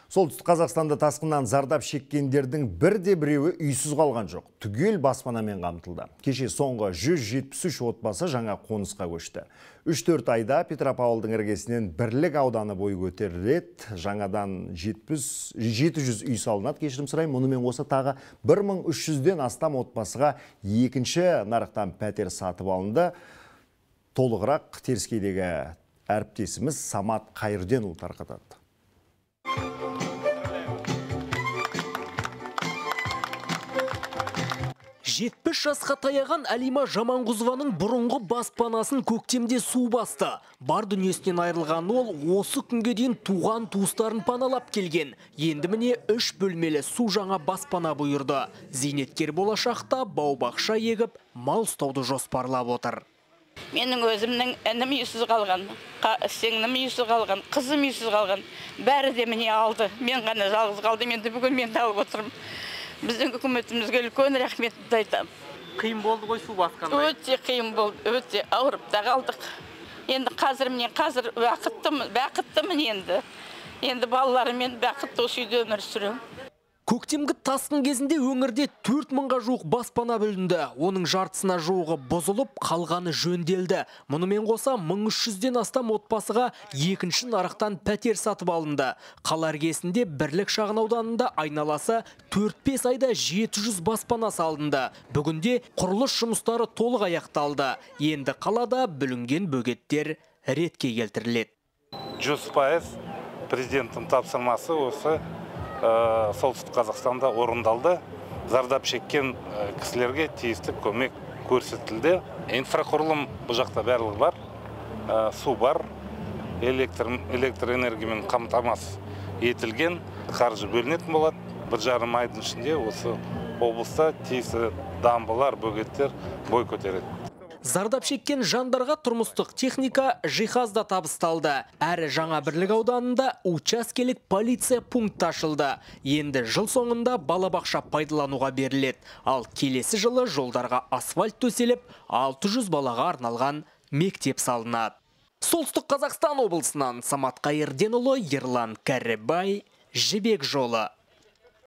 Солтүстік Қазақстанда тасқыннан зардап шеккендердің бірде біреуі үйсіз қалған жоқ. Түгел баспанамен қамтылды. Кеше соңғы 173 отбасы жаңа қонысқа көшті. 3-4 айда Петропавлдың іргесінен Бірлік ауданы бой көтеріледі. Жаңадан 700 үй салынады, кешірім сұраймын. Мұнымен қоса тағы 1300-ден астам отбасыға екінші нарықтан пәтер сатып алынды. Толығырақ теріскейдегі әріптесіміз Самат Қайырденұлы тарқатады. 70 жасқа таяған Әлима Жаманғұзованың бұрынғы баспанасын көктемде су басты. Бар дүниесінен айырылған ол осы күнге дейін туған туыстарын паналап келген. Енді міне 3 бөлмелі су жаңа баспана бұйырды. Зейнеткер болашақта бау-бақша егіп, мал ұстауды жоспарлап отыр. Менің өзімнің інім үйсіз қалған, сіңлім үйсіз қалған, қызым үйсіз қалған. Бәрі де міне алды. Мен ғана жалғыз қалдым, енді бүгін мен тауып отырмын. Біздің үкіметімізге үлкен рахметімді айтамын. Қиын болды ғой су басқанда? Өте қиын болды, өте ауырып та қалдық. Енді қазір міне, қазір бақыттымын енді. Енді балаларыммен бақытты осы үйде өмір сүремін. Көктемгі тасқын кезінде өңірде 4000-ға жуық баспана бүлінді. Оның жартысына жуығы бұзылып, қалғаны жөнделді. Мұнымен қоса 1300-ден астам отбасыға екінші нарықтан пәтер сатып алынды. Қала іргесінде Бірлік шағын ауданында айналасы 4-5 айда 700 баспана салынды. Бүгінде құрылыс жұмыстары толық аяқталды. Енді қалада бүлінген бөгеттер ретке келтіріледі. 100% президенттің тапсырмасы осы Солтүстік Қазақстанда орындалды. Зардап шеккен кісілерге тиісті көмек көрсетілді. Инфрақұрылым бұл жақта барлығы бар, су бар, электр энергиямен қамтамасыз етілген, қаржы бөлінетін болады. 1,5 айдың ішінде осы облыста тиісті дамбалар, бөгеттер бой көтереді. Зардап шеккен жандарға тұрмыстық техника, жиһаз да табысталды. Әрі жаңа Бірлік ауданында учаскелік полиция пункті ашылды. Енді жыл соңында балабақша пайдалануға беріледі. Ал келесі жылы жолдарға асфальт төселіп, 600 балаға арналған мектеп салынады. Солтүстік Қазақстан облысынан Самат Қайырденұлы, Ерлан Кәрібай, Жібек жолы.